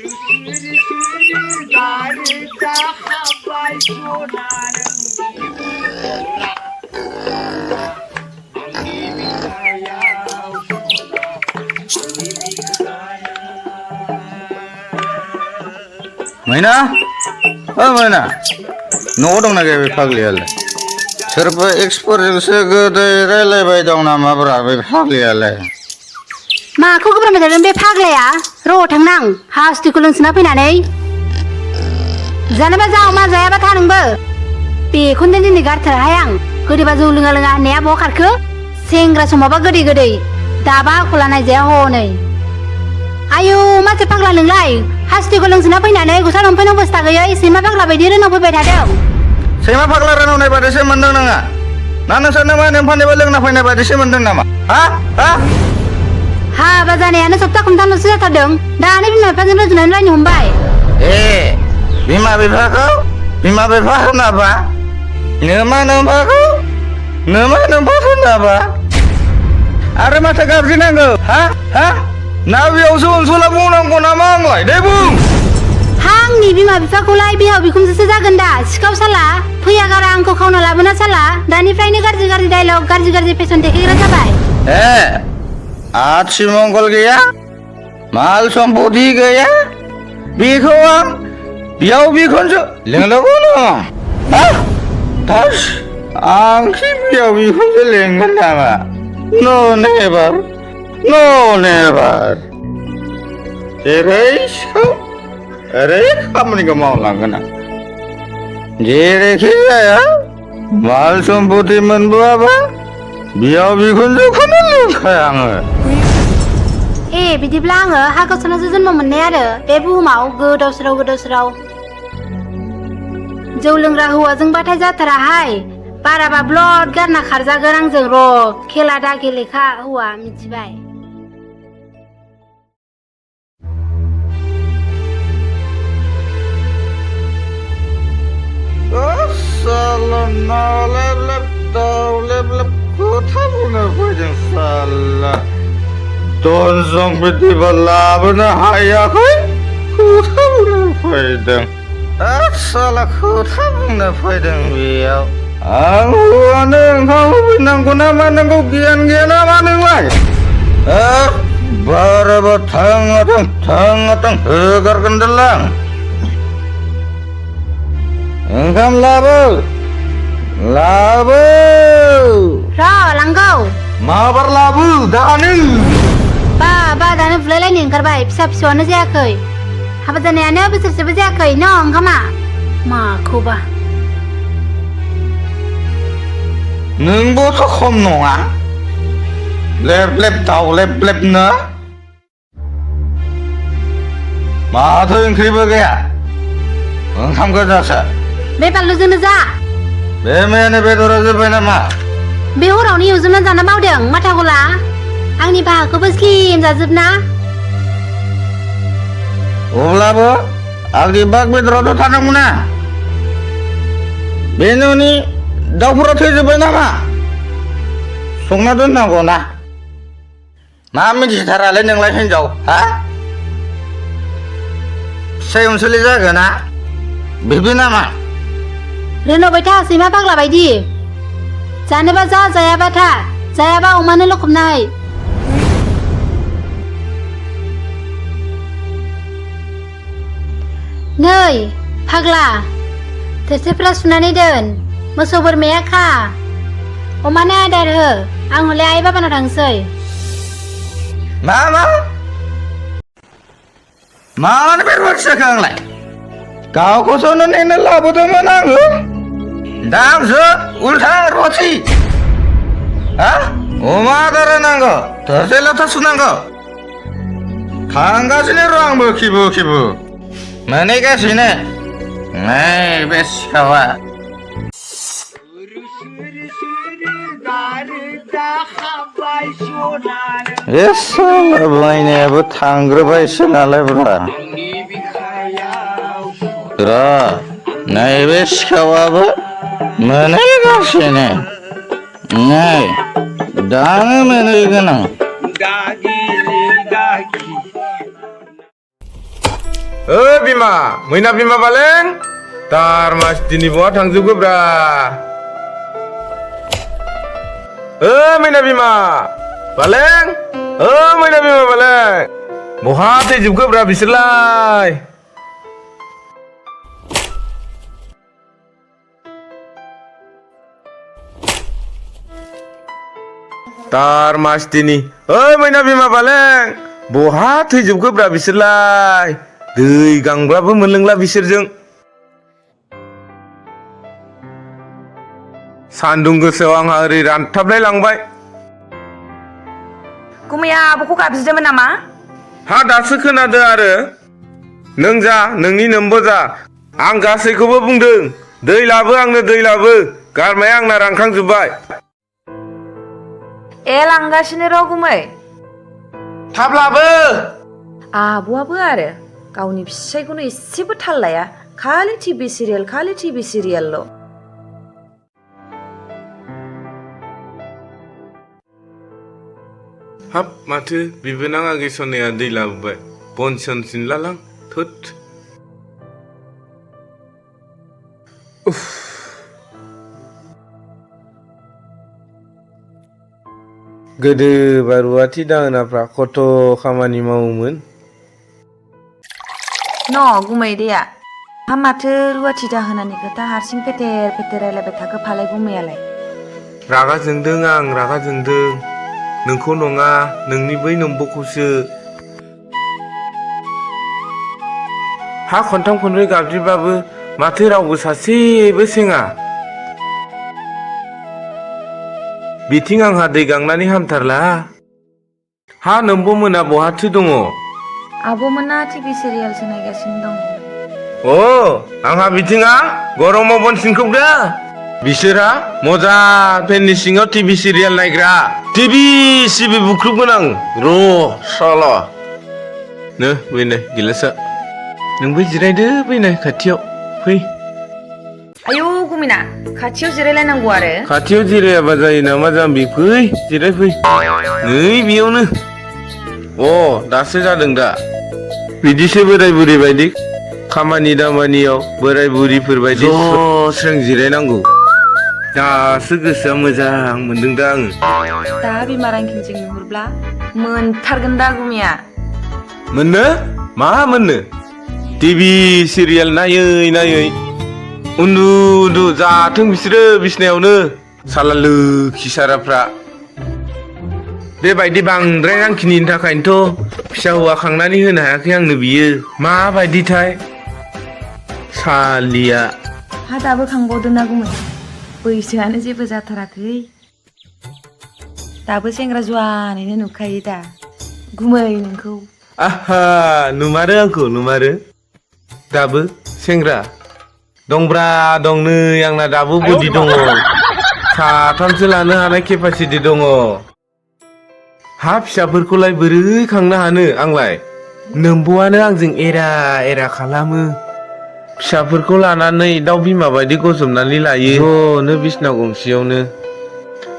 मैना मैना न'आव दंना गैया बे फाग्लियालाय सोरबा एक्सपोर्टजोंसो गोदै रायलायबाय दं नामाब्रा बे फाग्लियालाय माखौ गोब्राब जादों बे फाग्लाया र' थांनां हासुदैखौ लोंसोना फैनानै जानोबा जा अमा जायाबा था नोंबो बेखौनो दिनै गारथाराहाय आं गोदैबा जौ लोङा लोङा होननाया बहा खारखो सेंग्रा समावबा गोदै गोदै दाबा आखला नायजाया हनै आयौ माथो फाग्ला नोंलाय हासुदैखौ लोंसोना फैनानै गस्ला लंपेन्टाव बस्था गैयै सैमा फाग्ला बायदि रोनाव फैबाय थादों सैमा फाग्ला रोनावनाय बादिसो मोनदों नोङा ना नोंसोरनो मा नेमफानिबो लोंना फैनाय बादिसो मोनदों नामा हाबा जानायानो सप्ता खनथामल'सो जाथारदों दानि बिमा बिफाजों रुजुनानै रायनो हमबाय बिमा बिफा होनाबा नोमा नोम्फा होनाबा आरो माथो गाबज्रिनांगौ ना बेयावसो अनसुला बुंनांगौ नामा आंलाय दे बुं आंनि बिमा बिफाखौलाय बिहाव बिखुनजोसो जागोन दा सिखाव साला फैया गारा आंखौ खावना लाबोना साला दानिफ्रायनो गाज्रि गाज्रि डायलग गाज्रि फेसन देखायग्रा जाबाय आथि मंगल गैया माल सम्पति गैया बेखौ आं बिहाव बिखुनजो लेंनांगौ नङा आंखि बिहाव बिखुनजो लेंगोन नामा नो नेभार जेरै सिखाव ओरै खामानिखौ मावलांगोन आं जेरैखि जाया माल सम्पति मोनबोआबा बिहाव बिखुनजोखौनो लिंखाया आङो बिदिब्ला आङो हा गावसोरनासो जन्म मोननाय आरो बे बुहुमाव गोदाव सोराव जौ लोंग्रा हौवाजोंबाथाय जाथाराहाय बाराबा ब्लड गारना खारजागोन आंजों र' खेला दा गेलेखा हौवा मिथिबाय खोथा बुंनो फैदों साला धन सम्पतिबो लाबोनो हायाखै खोथा बुंनो फैदों साला खोथा बुंनो फैदों बेयाव आं हौवानो ओंखाम होफैनांगौ ना मानांगौ गियान गैया नामा नोंलाय बाराबा थाङा होगारगोन देलां ओंखाम लाबो लांगौ माबार लाबो दानो बा दानो बुलायलायनो ओंखारबाय फिसा फिसौआनो जायाखै हाबा जानायानो बोसोरसेबो जायाखै न ओंखामा माखौबा नोंबोथ' खम नङा लेब दावलेबनो माथो ओंख्रिबो गैया ओंखाम गोजासो बे बानलुजोंनो जा बे मैयानो बेदरा जोब्बाय नामा बे हरावनो एवजोबना जानो बावदों माथा गला आंनि बाहाखौबो स्लिम जाजोबना अब्लाबो आंनि बाग बेदरावथ' थानांगौ ना बे न'नि दाउफोरा थैजोब्बाय नामा संना दोननांगौ ना मा मिथिथारालै नोंलाय हिनजाव फिसाय अनसुलि जागोन ना बिबि नामा रोनावबाय था सैमा फाग्ला बायदि जानोबा जा जायाबा था जायाबा अमानो लखबनाय नै फाग्ला थोरसिफ्रा सुनानै दोन मोसौ बोरमाया खा अमानो आदार हो आं हले आइ बाबानाव थांसै मानो बेबायदि जाखो आंलाय गावखौसो नेनो लाबोदोंमोन आङो दा आंसो उल्था रथि अमा आदार होनांगौ थोरसि लथा सुनांगौ थांगासिनो र' आंबो खिबु मोनहैगासिनो नै बे सिखावा बायनायाबो थांग्रोबायसो नालाय ब्रा नैबे सिखावाबो मोनहैगासिनो नै दानो मोनहैगोन आं बिमा मैना बिमा बालें तार मास दिनै बहा थांजोबखोब्रा मैना बिमा बालें मैना बिमा बालें बहा थैजोबखोब्रा बिसोरलाय तार मास दिनै मैना बिमा बालें बहा थैजोबखोब्रा बिसोरलाय दै गांब्लाबो मोनलोंला बिसोरजों सान्दुं गोसायाव आंहा ओरै रानथाबलाय लांबाय गुमैया आब'खौ गाबज्रिदोंमोन नामा हा दासो खोनादों आरो नों जा नोंनि नोम्ब' जा आं गासैखौबो बुंदों दै लाबो आंनो दै लाबो गारमाया आंना रानखांजोब्बाय लांगासिनो र' गुमै थाब लाबो आब'आबो आरो गावनि फिसायखौनो एसेबो थाल लाया खालि टिभि सिरियेलल' हाब माथो बिबोनां आगै सनाया दै लाबोबाय बन सिनलालां थोद गोदो रुवाथि दाहोनाफ्रा खथ' खामानि मावोमोन गुमै दैया हा माथो रुवाथि दाहोनानि खोथा हारसिं फेथेर रायलायबाय थाखो फालाय गुमैयालाय रागा जोंदों आं रागा जोंदों नोंखौ नङा नोंनि बै नोम्ब'खौसो हा खनथाम खनब्रै गाबज्रिबाबो माथो रावबो सासेबो सेङा बिथिं आंहा दै गांनानै हामथारला हा नोम्ब' मोना बहाथो दङ आब'मोना टिभि सिरियेलसो नायगासिनो दं आंहा बिथिङा गरमाव बन सिनखौदो बिसोरहा मजा फेननि सिङाव टिभि सिरियेल नायग्रा टिभि सिबि बुख्रुबगोन आं र' साला नो बैनाय गिलासा नोंबो जिरायदो बैनाय खाथियाव फै आयौ गुमैना खाथियाव जिरायलायनांगौ आरो खाथियाव जिरायाबा जायो नामा जाम्बि फै जिरायफै नै बेयावनो दासो जादों दा बिदिसो बोराय बुरि बायदि खामानि दामानियाव बोराय बुरिफोर बायदि स्रें जिरायनांगौ दासो गोसोआ मोजां मोनदों दा आङो दा बिमा रांखिनजों नुहुरब्ला मोनथारगोन दा गुमैया मोननो मा मोननो टिभि सिरियेल नायै उन्दु जाथों बिसोरो बिसिनायावनो साला लोखि साराफ्रा बेबायदि बांद्राय रांखिनिनि थाखायनोथ' फिसा हौवा खांनानै होनो हायाखै आंनो बियो माबायदिथाय सालिया हा दाबो खांबावदों ना गुमै बैसोआनो जेबो जाथाराखै दाबो सेंग्रा जुवानैनो नुखायो दा गुमै नोंखौ आहा नुमारो आंखौ नुमारो दाबो सेंग्रा दंब्रा दं नै आंना दाबो बडि दङ साथामसो लानो हानाय केपासिटि दङ हा फिसाफोरखौलाय बोरै खांनो हानो आंलाय नोम्ब'आनो आंजों एरा खालामो फिसाफोरखौ लानानै दाउ बिमा बायदि गजबनानै लायो ज'नो बिसना गंसेयावनो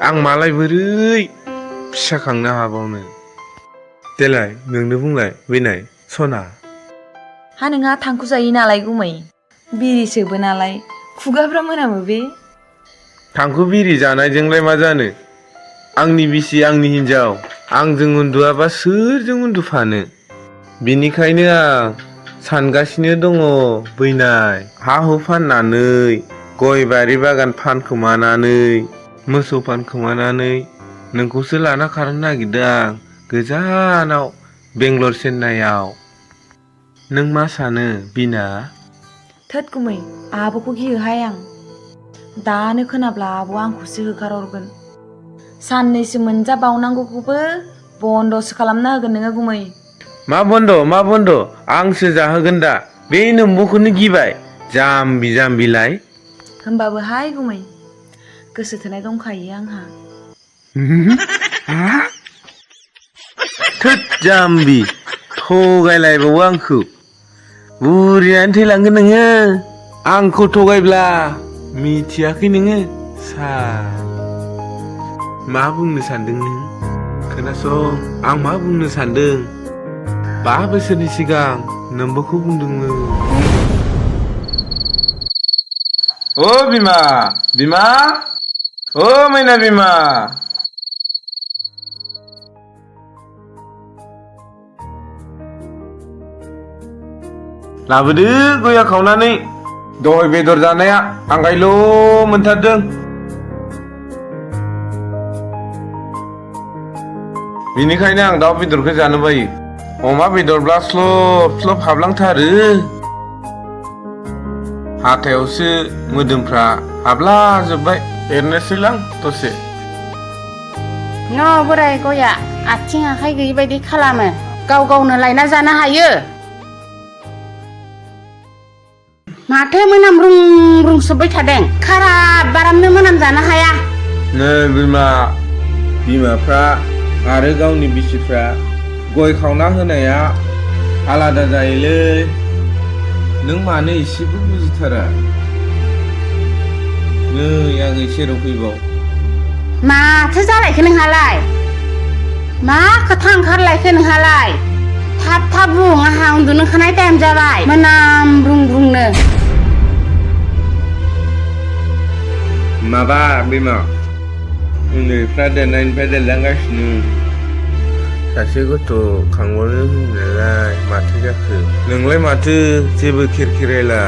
आं मालाय बोरै फिसा खांनो हाबावनो देलाय नोंनो बुंलाय बैनाय सना हा नोंहा थांखु जायो नालाय गुमै बिरि सोबो नालाय खुगाफ्रा मोनामो बे थांखु बिरि जानायजोंलाय मा जानो आंनि बिसि आंनि हिनजाव आंजों उन्दुआबा सोरजों उन्दुफानो बिनिखायनो आं सानगासिनो दङ बैनाय हा हु फाननानै गय बारि बागान फानखोमानानै मोसौ फानखोमानानै नोंखौसो लाना खारनो नागिरदों आं गोजानाव बेंगलर चेन्नाइयाव नों मा सानो बिना थोद गुमै आब'खौ गियोहाय आं दानो खोनाब्ला आब'आ आंखौसो होखारहरगोन साननैसो मोनजाबावनांगौखौबो बन्दसो खालामना होगोन नोङो गुमै मा बन्द आंसो जाहोगोन दा बे नोम्ब'खौनो गिबाय जाम्बिलाय होमबाबो हाय गुमै गोसो थोनाय दंखायो आंहा थोद जाम्बि थगायलायबावो आंखौ बुरियानो थैलांगोन नोङो आंखौ थगायब्ला मिथियाखै नोङो मा बुंनो सानदों नों खोनासं आं मा बुंनो सानदों 5 बोसोरनि सिगां नोंबोखौ बुंदोंमोन ओ बिमा बिमा ओ मैना बिमा लाबोदो गया खावनानै दहाय बेदर जानाया आंगायल' मोनथारदों बेनिखायनो आं दाउ बेदरखौ जानो बायो अमा बेदरब्ला स्लब स्लब हाबलांथारो हाथायावसो मोदोमफ्रा हाबलाजोब्बाय एरनोसैलां दसे न' बोराय गया आथिं आखाइ गैयि बायदि खालामो गाव गावनो लायना जानो हायो माथो मोनामब्रुं ब्रुं सोबबाय थादों खाराब बारामनो मोनाम जानो हाया नै बिमाफ्रा आरो गावनि बिसिफ्रा गय खावना होनाया आलादा जायोलै नों मानो एसेबो बुजिथारा नै आं सेराव फैबाव माथो जालायखो नोंहालाय मा खोथा ओंखारलायखो नोंहालाय थाब थाब बुं आंहा उन्दुनो ओंखारनाय टाइम जाबाय मोनाम ब्रुं ब्रुंनो माबा बिमा उन्दैफ्रा देरनायनिफ्राय देरलांगासिनो सासे गथ' खांबावनो होननायलाय माथो जाखो नोंलाय माथो जेबो खेरखेरायला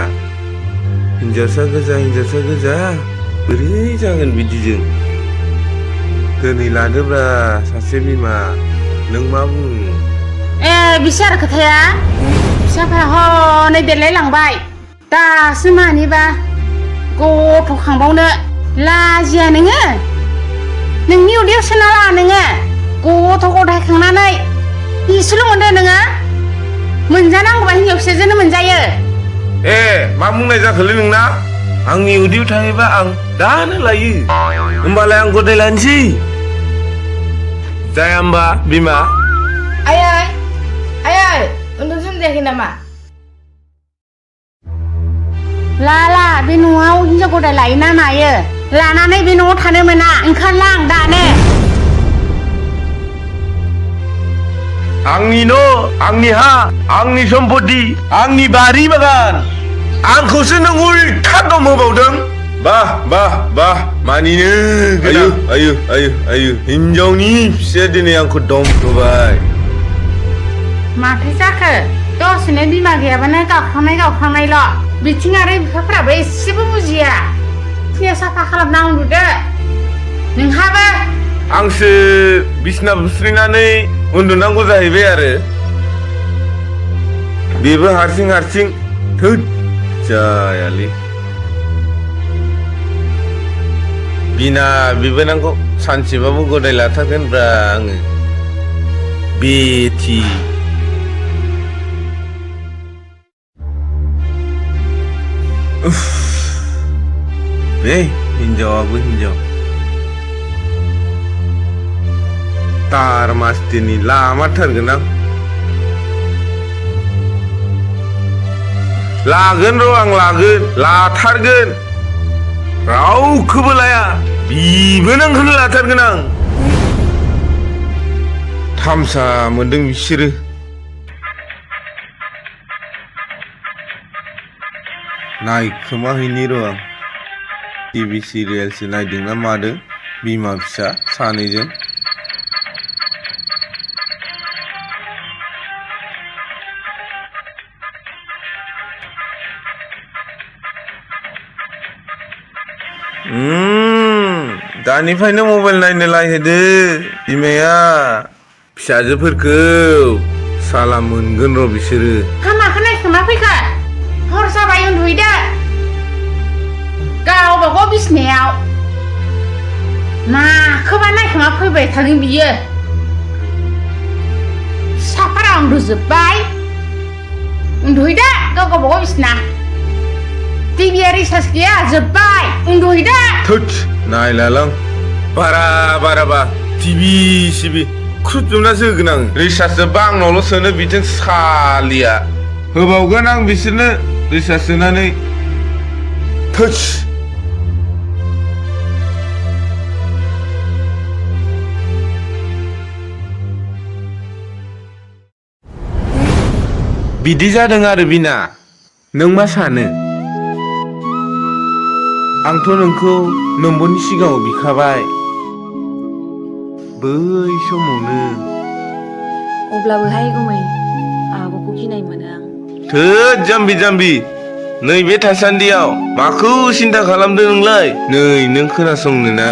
हिनजावसा गोजा बोरै जागोन बिदिजों दिनै लादोब्रा सासे बिमा नों मा बुङो बिसो आरो खोथाया फिसाफ्रा हनै देरलाय लांबाय दासो मानिबा गथ' खांबावनो लाजिया नोङो नोंनि उदैयाव सोना ला नोङो गथ' गथाय खांनानै इसेल' मोनदो नोङो मोनजानांगौबा हिनजाव फिसाजोनो मोनजायो मा बुंनाय जाखोलै नोंना आंनि उदैयाव थायोबा आं दानो लायो होमबालाय आं गदाय लानोसै जाया होमबा बिमा आयै उन्दुनो जायाखै नामा ला बे न'आव हिनजाव गदाय लायो ना मायो लानानै बे न'आव थानो मोना ओंखारलां दानो आंनि न' आंनि हा आंनि सम्पति आंनि बारि बागान आंखौसो नों उल्था दम होबावदों बाह मानिनो आयु हिनजावनि फिसाया दिनै आंखौ दम होबाय माथो जाखो दसेनो बिमा गैयाबानो गावख्रांनायल' बिथिं आरो बिफाफ्राबो एसेबो बुजिया सिया साफा खालामना उन्दुदो नोंहाबो आंसो बिसना बुस्रिनानै उन्दुनांगौ जाहैबाय आरो बेबो हारसिं थोद जायालै बिना बिबोनांखौ सानसेबाबो गदाय लाथारगोनब्रा आङो बेथि बे हिनजावाबो हिनजाव तार मास्टिनि लामाथारगोन आं लागोन आं लाथारगोन रावखौबो लाया बिबो नोंखौनो लाथारगोन आं थामसा मोनदों बिसोरो नायखोमाहैनि र' आं टिभि सिरियेलसो नायदोंना मादों बिमा फिसा सानैजों दानिफ्रायनो मबाइल नायनो लायहोदो बिमाया फिसाजोफोरखौ साला मोनगोन र' बिसोरो हामाखौ नायखोमा फैखो हर जाबाय उन्दुहैदो गावबागाव बिसिनायाव माखौबा नायखोमा फैबाय थादों बियो फिसाफोरा उन्दुजोब्बाय उन्दुहैदो गावबागाव बिसिना टिभिया रिसार्ज गैया जोब्बाय उन्दुहैदो थोद नायलालां बाराबा टिभि सिभि खुजोबनासो होगोन आं रिसार्ज जोब्बा आंनावल' सोनो बिथिं सालिया होबावगोन आं बिसोरनो रिसार्ज सोनानै थोद बिदि जादों आरो बिना नों मा सानो आंथ' नोंखौ नोंबोनि सिगाङाव बिखाबाय बै समावनो अब्लाबोहाय गुमै आब'खौ गिनाय मोनो आं थोद जाम्बि जाम्बि नैबे थासान्दियाव माखौ सिन्था खालामदों नोंलाय नै नों खोनासंनो ना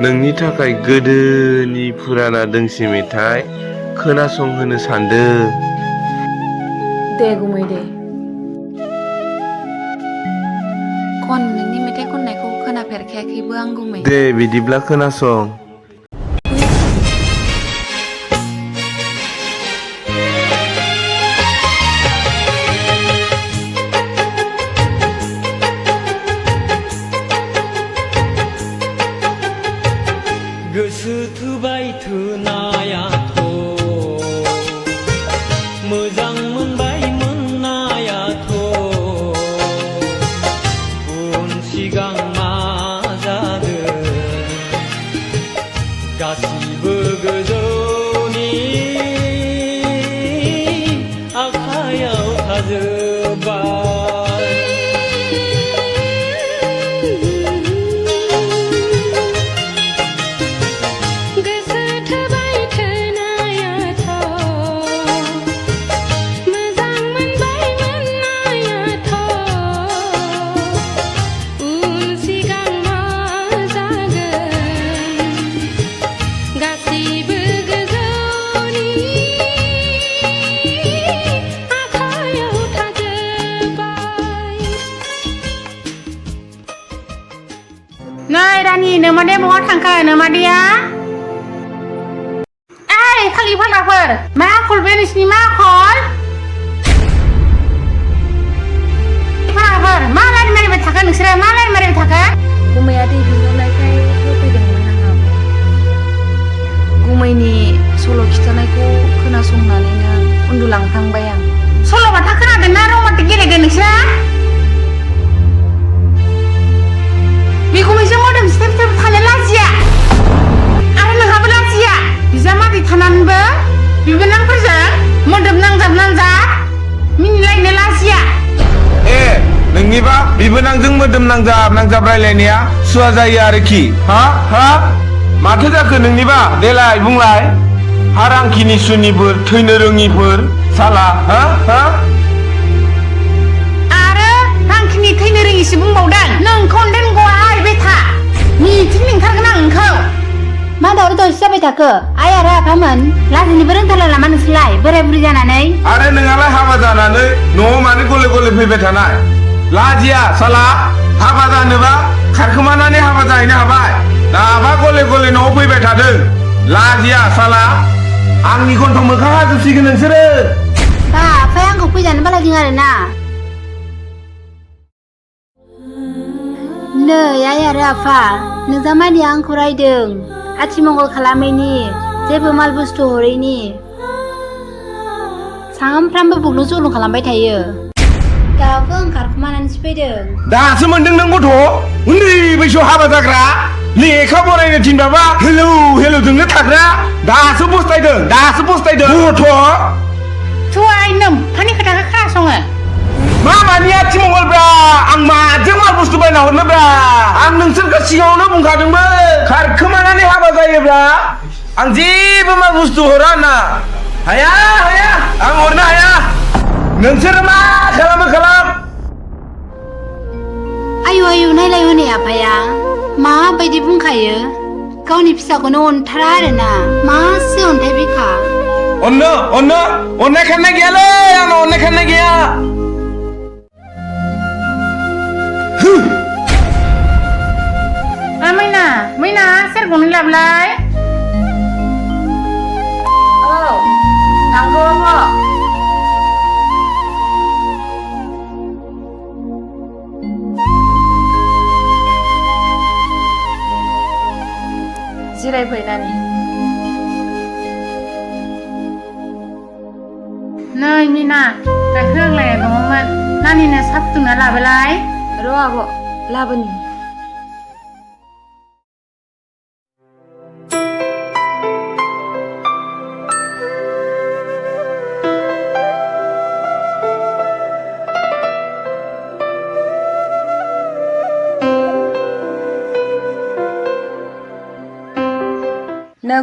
नोंनि थाखाय गोदोनि फुराना दोंसे मेथाइ खोनासंहोनो सानदों दे गुमै दे खन नोंनि मेथाइ खननायखौ खोनाफेरखायाखैबो आं गुमै दे बिदिब्ला खोनासं गोसो थोबाय थोनायाथ' मोजां मोनबाय मोननायाथ' उन सिगां मा जागोन गासिबो गोजौनि आखायाव थाजोब्बाय नै रानि नोमादैया बहा थांखो नोमादैया ओइ खालि फाग्लाफोर मा आखल बे नोंसिनि मा आखल फाग्लाफोर मा लाइन मारिबाय थाखो नोंसोरो मा लाइन मारिबाय थाखो गुमैया दै बिहरनायखाय होफैदोंमोन आं आब' गुमैनि सल' खिन्थानायखौ खोनासंनानैनो उन्दुलांफ्लांबाय आं सल'बाथा खोनादों ना रमान्टिक गेलेदों नोंसोरा बिगुमैजों मोदोम सिथेब सिथेब थानो लाजिया आरो नोंहाबो लाजिया बिजामादै थानानैबो बिबोनांफोरजों मोदोम नांजाब नांजाब मिनिलायनो लाजिया ए नोंनिबा बिबोनांजों मोदोम नांजाब नांजाब रायलायनाया सुवा जायो आरोखि हा माथो जाखो नोंनिबा देलाय बुंलाय हारांखिनि सुनिफोर थैनो रोङिफोर साला हा आरो रांखिनि थैनो रोङिसो बुंबावदों नोंखौ गहाय बेथा मिथिं लिंथारगोन आं नोंखौ मा दावराव दावसि जाबाय थाखो आइ आरो आफामोन लाजिनोबो रोंथारला नामा नोंसोरलाय बोराय बुरि जानानै आरो नोंहालाय हाबा जानानै न'आव मानो गले गले फैबाय थानाय लाजिया साला हाबा जानोबा खारखोमानानै हाबा जाहैनो हाबाय दाबा गले गले न'आव फैबाय थादों लाजिया साला आंनि गन्थं मोखां हाजोबसिगोन नोंसोरो दा आफाया आंखौ फैजानो बालायदों आरोना नै आइ आरो आफा नोंजामादैया आंखौ रायदों आथिमंगल खालामैनि जेबो माल बुस्थु हरैनि सानफ्रामबो बुग्लुं जुग्लुं खालामबाय थायो दाबो आं खारखुमानानैसो फैदों दासो मोनदों नों गथ' उन्दै बैसोआव हाबा जाग्रा लेखा फरायनो थिनबाबा हेलौ जोंनो थाग्रा दासो बस्थायदों गथ' थुआइ नोम्फानि खोथाखौ खोनासङो मा मानि आथिमंगलब्रा आं माजों माल बुस्थु बायना हरनोब्रा आं नोंसोरखौ सिगाङावनो बुंखादोंमोन खारखोमानानै हाबा जायोब्ला आं जेबो माल बुस्थु हरा होनना हाया आं हरनो हाया नोंसोरो मा खालाम आयु नायलाय हनै आफाया माबायदि बुंखायो गावनि फिसाखौनो अनथारा आरोना मासे अन्थाइ बिखा अननाय खाननाय गैयालै आंनाव अननाय खाननाय गैया मैना सोर गंनै लाबोलाय औ नांगौ आब' जिरायफैनानै नै मिना गाइखेर लोंलायनाय दङमोन नानिनो साहा फुदुंना लाबोलाय र' आब' लाबोनि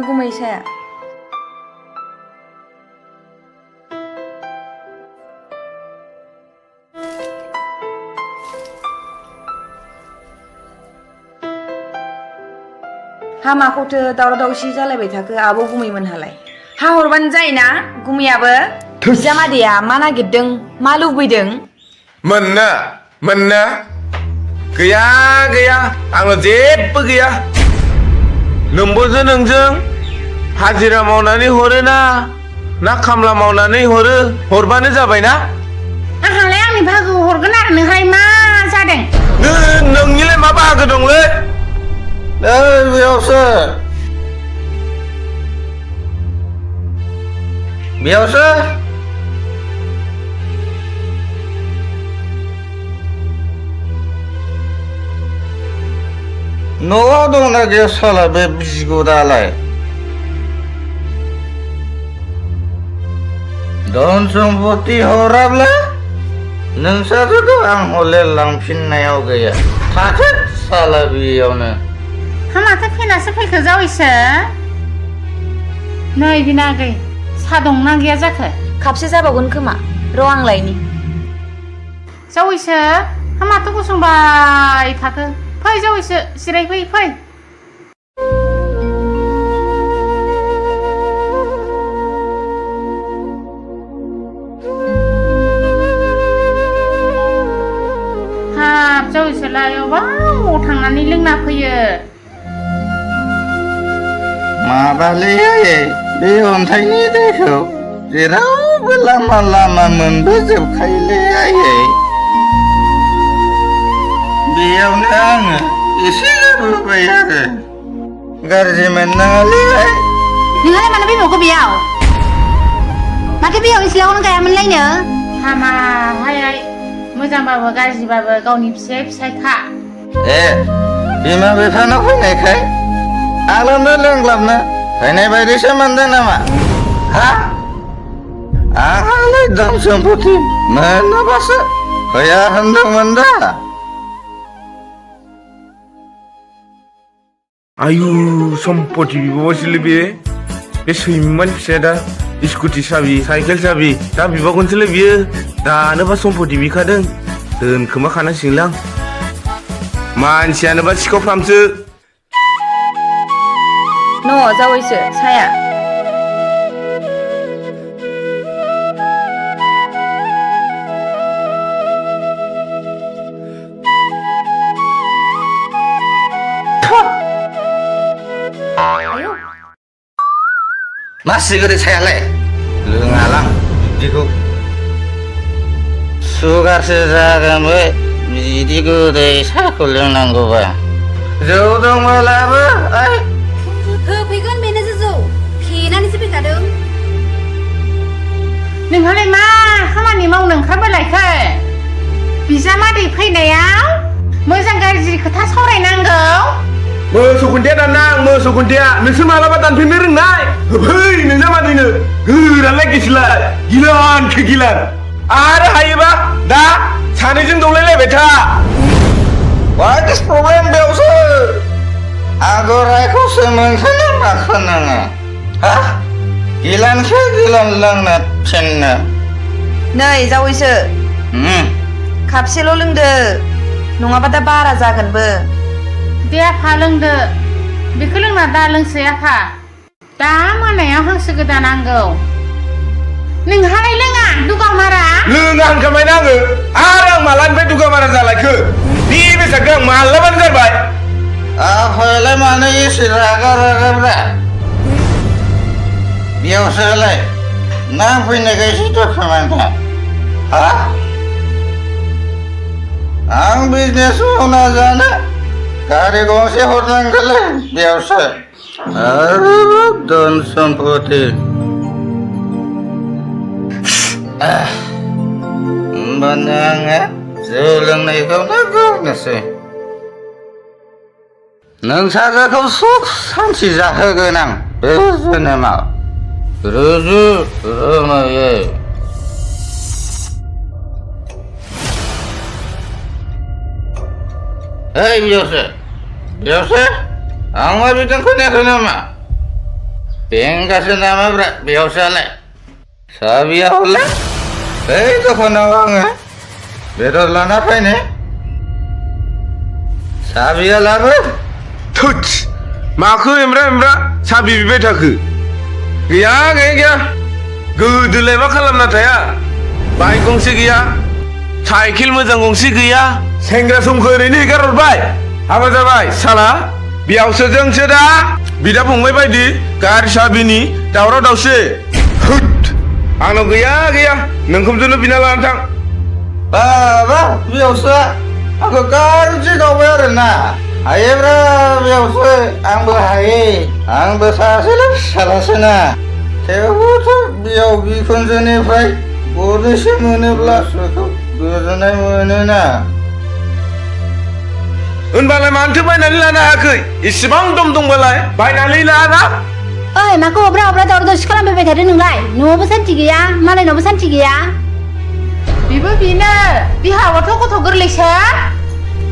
गुमै साया हामाखौथो दावराव दावसि जालायबाय थाखो आब' गुमैमोनहालाय हा हरबानो जायोना गुमैयाबो बिजामादैया मा नागिरदों मा लुबैदों मोनना गैया आंनाव जेबो गैया नोंबोजो नोंजों हाजिरा मावनानै हरो ना खामला मावनानै हरबानो जाबायना आंहालाय आंनि बाहागो हरगोन आरो नोंहाय मा जादों नोंनिलाय मा बाहागो दंलै बेयावसो न'आव दंना गैया साला बे बिगुरालाय धन सम्पति हराब्ला नोंसोरथ' आं हले लांफिननायाव गैया थाथो साला बेयावनो माथो फैनासो फैखो जावैसो नै बिनागै सा दंना गैया जाखो खापसे जाबावगोन खोमा र' आं लायनि जावैसो माथो गसंबाय थाखो फै जावैसो जिरायफै फै हाब जावैसोलाय अबाव थांनानै लोंना फैयो माबालै बे अन्थाइनि दैखौ जेरावबो लामा मोनबोजोबखायोलै आयै बेयावनो आङो एसे लुबैबाय आरो गाज्रि मोननाङालै नोंहालाय मानो फैबावखो बेयाव माथो बेयाव इसेलावनो गायामोनलायनो हामाहाय मोजांबाबो गाज्रिबाबो गावनि फिसायखा बिमा बिफानाव फैनायखाय आंनो लोंग्लाबनो फैनाय बायदिसो मोनदों नामा हा आंहालाय धन सम्पति मोनोबासो फैया होनदोंमोन दा आयु सम्पति बिबावसैलै बे सैमान फिसाया दा स्कुटि साबि साइकेल साबि दा बिबावगोनसैलै बियो दानोबा सम्पति बिखादों दोनखोमाखानांसिगोनलां मानसियानोबा सिखावफ्रामसो न' जावैसो साया मासि गोदै सायालाय लोङालां बिदिखौ सुगारसो जागोन बे बिदि गोदै साहाखौ लोंनांगौबा जौ दंब्लाबो होफैगोन बेनोसो जौ फेनानैसो फैखादों नोंहालाय मा खामानि मावनो ओंखारबोलायखो बिजामादै फैनायाव मोजां गाज्रि खोथा सावरायनांगौ मोसौ खुन्थिया दाननां मोसौ खुन्थिया नोंसोर मालाबा दानफिननो रोंनाय फै नोंजामादैनो गोरालाय गिसिलाय गिलानखो गिलान आरो हायोबा दा सानैजों दौलायलायबाय था What is problem बेयावसो आगरायखौसो मोनखोना माखो नोङो हा गिलानखो गिलान लोंनो थिननो नै जावैसो खापसेल' लोंदो नङाबा दा बारा जागोनबो दे आफा लोंदो बेखौ लोंना दा लोंसै आफा दा मोनायाव हांसो गोदानांगौ नोंहालाय लोङा दुगामारा लोङा होनखाबायना आङो आरो आं मालानिफ्राय दुगामारा जालायखो बे बेसादखौ आं मालाबानो गारबाय आफायालाय मानो एसे रागाब्रा बेयावसोलाय ना फैनायखायसो दखाना हा आं बिजनेस मावना जानो गारि गंसे हरनांगौलै बेयावसो आरो धन सम्पति होमबानो आङो जौ लोंनायखौनो गारनोसै नों साजाखौ सुख सान्थि जाहोगोन आं बे जोनोमाव रुजु रुमुयै बेयावसो आं मा बिदों खोनायाखै नामा बेंगासो नामाब्रा बेयावसोलाय साबिया हरलाय बै दखानाव आङो बेदर लाना फैनो साबिया लाबो थुच माखो एमब्रा साबि बिबाय थाखो गैया गोदोलाय मा खालामना थाया बाइक गंसे गैया साइकेल मोजां गंसे गैया सेंग्रा समखौ ओरैनो हेगारहरबाय हाबा जाबाय साला बेयावसोजोंसो दा बिदा फंबाय बायदि गारि साबिनि दावराव दावसि हुट आंनाव गैया नोंखौजोंनो बिना लाना थां बाबा बेयावसो आंखौ गाज्रि गावबाय आरोना हायोब्रा बेयावसो आंबो हायो आंबो सासेल' फिसालासोना थेवबोथ' बेयाव बिखुनजोनिफ्राय गरनैसो मोनोब्ला गोसोखौ गोजोननाय मोनोना होनबालाय मानोथो बायनानै लानो हायाखै इसेबां दम दंबालाय बायनानै लाना ओइ माखौ अब्रा दावराव दावसि खालामबाय थादों नोंलाय न'आवबो सान्थि गैया मालायनावबो सान्थि गैया बेबो बेनो बिहावाथ' गथ' गोरलैसो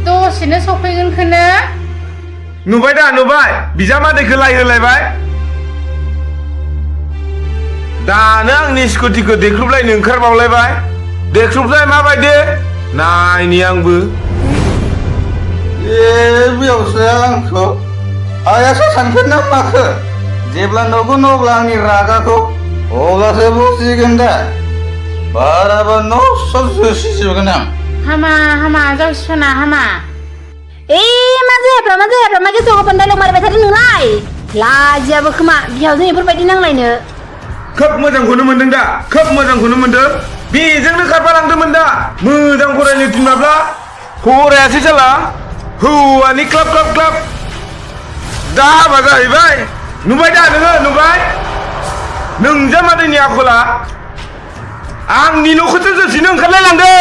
दसेनो सफैगोनखोनो नुबाय दा नुबाय बिजामादैखौ लायहोलायबाय दानो आंनि स्कुटिखौ देख्रुबलायनो ओंखारबावलायबाय देख्रुबलाय माबायदि नायनि आंबो बेयावसो आंखौ आयासो सानफेरना माखो जेब्ला नुगोन अब्ला आंनि रागाखौ अब्लासो बुजिगोन दा बाराबा न'स' जोसिजोबगोन आं हामा जावसिना हामा मा जायाफ्रा मा गेसाव गोफोन डाइलग मारिबाय थादों नोंलाय लाजियाबो खोमा बिहावजों बेफोरबायदि नांलायनो खोब मोजांखौनो मोनदों दा खोब मोजांखौनो मोनदों बेजोंनो खारफालांदोंमोन दा मोजां फरायनो थिनब्ला फरायासै साला हौवानि क्लाब दा हाबा जाहैबाय नुबाय दा नोङो नुबाय नोंजामादैनि आखला आंनि न'खौसो जोसिनो ओंखारलायलांदों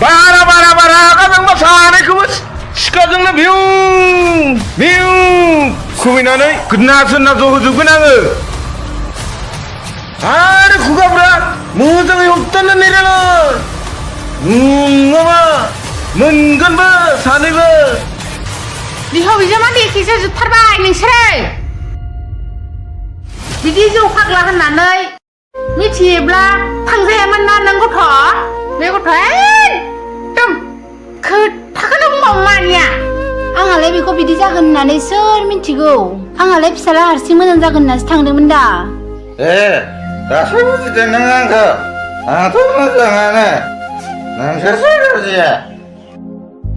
बारा गाजोंबा सानैखौबो सिखाजोंनो भिउ खुबैनानै गोदना जहोजोबगोन आङो आरो खुगाफ्रा मोजाङै होबथानानै रायलाय नङाबा मोनगोनबो सानैबो बिहाव बिजामादै एखेसो जोबथारबाय नोंसोरो बिदि जौ फाग्ला होननानै मिथियोब्ला थांजायामोन ना नों गथ' बे गथ'आ एकदम खोथाखौनो बुंबावो मानिया आंहालाय बेखौ बिदि जागोन होननानै सोर मिथिगौ आंहालाय फिसाला हारसिं मोजां जागोन होननासो थांदोंमोन दा दासो बुजिदों नों आंखौ आंथ' मोजाङानो नोंसोरसो गाज्रिया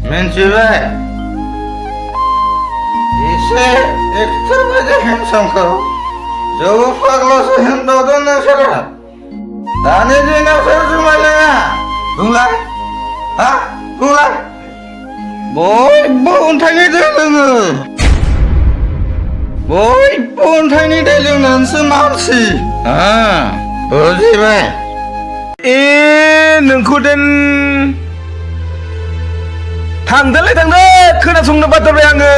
मिन्थिबाय एसे एक्टर बायदि हेन्डसामखौ जौ फाग्लासो होनबावदों नोंसोरो दानि दिनाव सोर जुमाय लोङा बुंलाय बुंलाय बयबो अन्थाइनि दै लोङो बयबो अन्थाइनि दै लोंनानैसो मानसि बुजिबाय नोंखौ देन थांदो खोनासंनो बाथारबाय आङो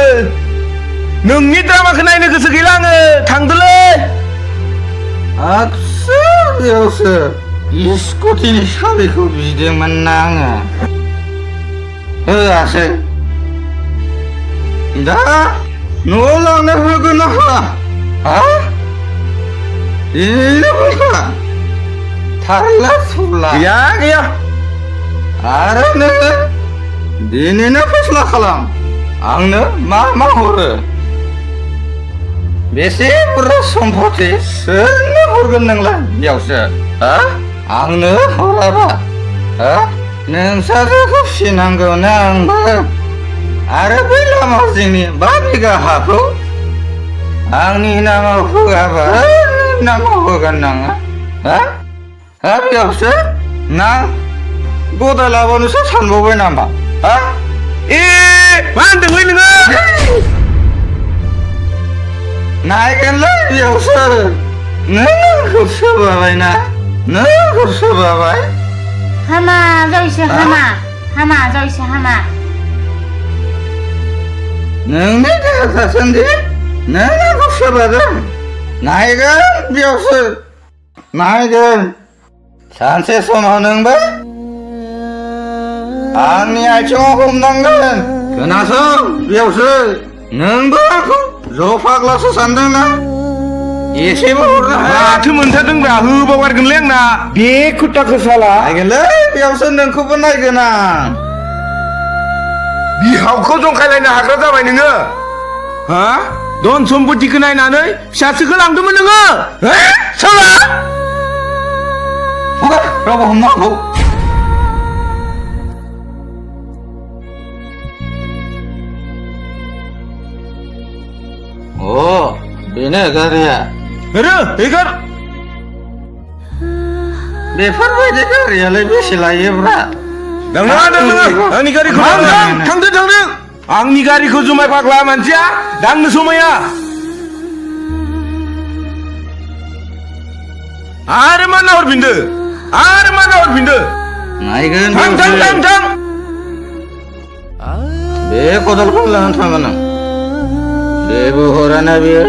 नोंनि द्रामाखौ नायनो गोसो गैला आङो थांदोलै आदसा बेयावसो स्कुटिनि साबिखौ बिदोंमोन ना आङो होआसै दा न'आव लांनो होगोन ना होआ बेनो बुंखा थारला थुरला गैया आरो नोङो दिनैनो फैसला खालाम आंनो मा हरो बेसे बुरजा सम्पति सोरनो हरगोन नोंलाय बेयावसो आंनो हराबा नोंसाजोखौ फिसिनांगौ ना आंबो आरो बै लामा जोंनि 5 बिगा हाखौ आंनि नामाव होआबा नामाव होगोन नोङो बेयावसो ना गदाय लाबानोसो सानबावबाय नामा मा होनदोंलै नोङो नायगोनलै बेयावसो नोंखौ सोबाबायना नोंखौ सोबाबाय हामा जावैसो हामा नोंनि देहा थासान्दि नोंखौ सोबादों नायगोन बेयावसो नायगोन सानसे समाव नोंबो आंनि आथिङाव हमनांगोन खोनासं बेयावसो नोंबो आंखौ ज' फाग्लासो सानदोंना एसेबो हरनो हाया माथो मोनथारदोंब्रा होबावगारगोनलै आंना बे खोथाखौ साला नायगोनलै बेयावसो नोंखौबो नायगोन आं बिहावखौ जंखायलायनो हाग्रा जाबाय नोङो हा धन सम्पतिखौ नायनानै फिसासोखौ लांदोंमोन नोङो हो साला हगार रावबो हमनो हागौ बेनो गारिया हेरो हेगार बेफोरबायदि गारियालाय बेसे लायोब्रा दांनाङा आंनि गारिखौ थांदो आंनि गारिखौ जुमाय फाग्ला मानसिया दांनो समाया आरो मा नाहरफिनदो नायगोन थां बे खदालखौ लानानै थांगोन आं जेबो हराना बेयो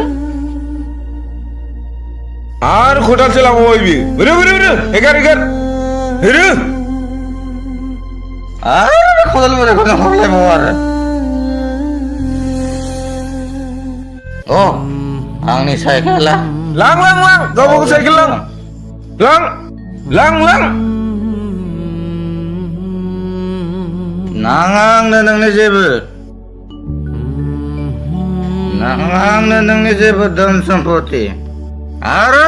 आरो खदालसो लाबावबाय बियो हेगार हेरो आरो खदाल बोरायखौनो हरलायबावो आरो आंनि साइकेला लां गावबागाव साइकेल लां नाङा आंनो नोंनि जेबो धन सम्पति आरो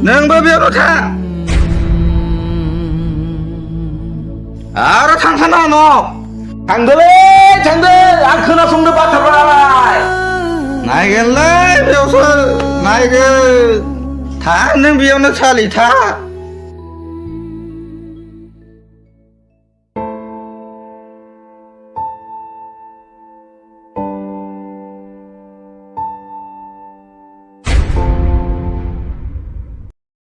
नोंबो बेयावनो था आरो थांखाना न' थांदोलै आं खोनासंनो बाथ्राफोर नालाय नायगोनलै बेयावसो नायगोन था नों बेयावनो सालि था